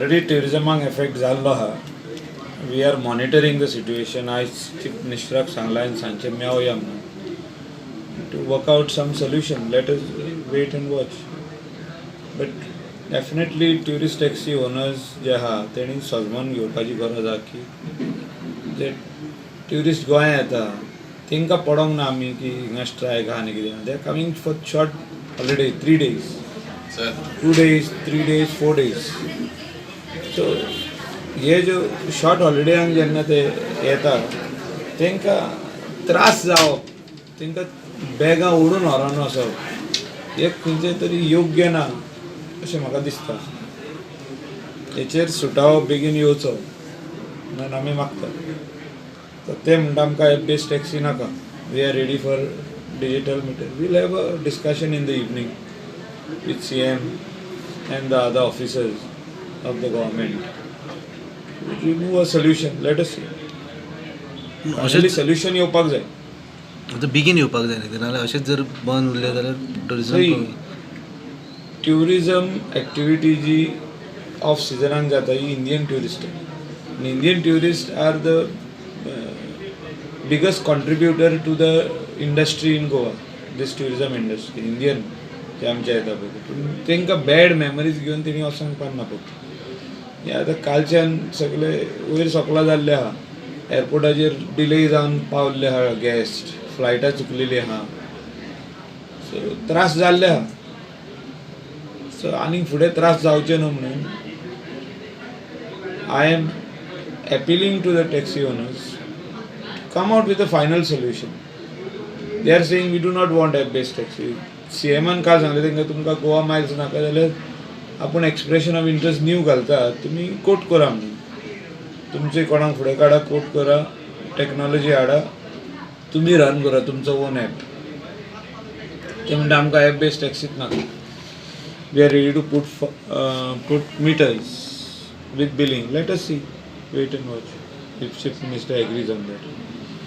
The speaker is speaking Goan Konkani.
ऑलरेडी ट्युरिजमाक एफेक्ट जाल्लो आहा. We are monitoring the situation. आयज चीफ मिनिस्टराक सांगलां आनी सांजचे मेवया म्हणून to work out some solution. Let us wait and watch, but definitely tourist taxi owners जे आहा तेणी सजमोन घेवपाची गरज आहा की जे ट्युरिस्ट गोंया येता तांकां पडोंक ना आमी की हिंगा स्ट्रायक आहा आनी कितें. They are coming for short holiday, 3 days, sir. 2 days, 3 days, 4 days. So हे ज्यो शॉर्ट हॉलिडेयांक जेन्ना ते येता, तांकां त्रास जावप, तांकां बॅगां ओडून व्हरोन वचप हें खंयचें तरी योग्य ना अशें म्हाका दिसता. हेचेर सुटावो बेगीन येवचो म्हणून आमी मागतात. तर ते म्हणटा, आमकां एप बेस्ड टॅक्सी नाका, we are ready for digital meter. We'll have a discussion in the evening with CM and the other officers of the government to remove a solution. Let us see. Finally अशेंच solution येवपाक जाय. आतां बेगीन येवपाक जाय न्ही, नाल्यार अशेंच जर बंद उरलें जाल्यार tourism See, tourism activity ji of सिजनाक जाता ही इंडियन ट्युरिस्ट आनी Indian tourist are the biggest contributor to the industry in Goa, this tourism industry. Indian जे आमचे येता पळय, पूण तांकां बॅड मेमरीज घेवन तेणी वचोंक पारना पळय. हे आतां कालच्यान सगळे वयर सकला जाल्ले आहा. एअरपोर्टाचेर डिले जावन पावल्ले आहा गेस्ट, फ्लायटां चुकलेली आहा, सो त्रास जाल्ले आहा. सो आनीक फुडें त्रास जावचे न्हू म्हणून I am appealing to the taxi owners, come out with a final solution. They are saying, we do not want app based taxi. सीएमान काल सांगलें तांकां, तुमकां गोवा मायल्स नाका जाल्यार आपूण एक्सप्रेशन ऑफ इंट्रस्ट न्यू घालता, तुमी कोट करा म्हणून. तुमचे कोणाक फुडें काडा, कोट करा, टॅक्नॉलॉजी हाडा, तुमी रन करा तुमचो ओन एप. ते म्हणटा, आमकां एप बेस्ड टॅक्सीच नाका, we are ready to put meters with billing. Let us see, wait and watch if Chief Minister agrees on that.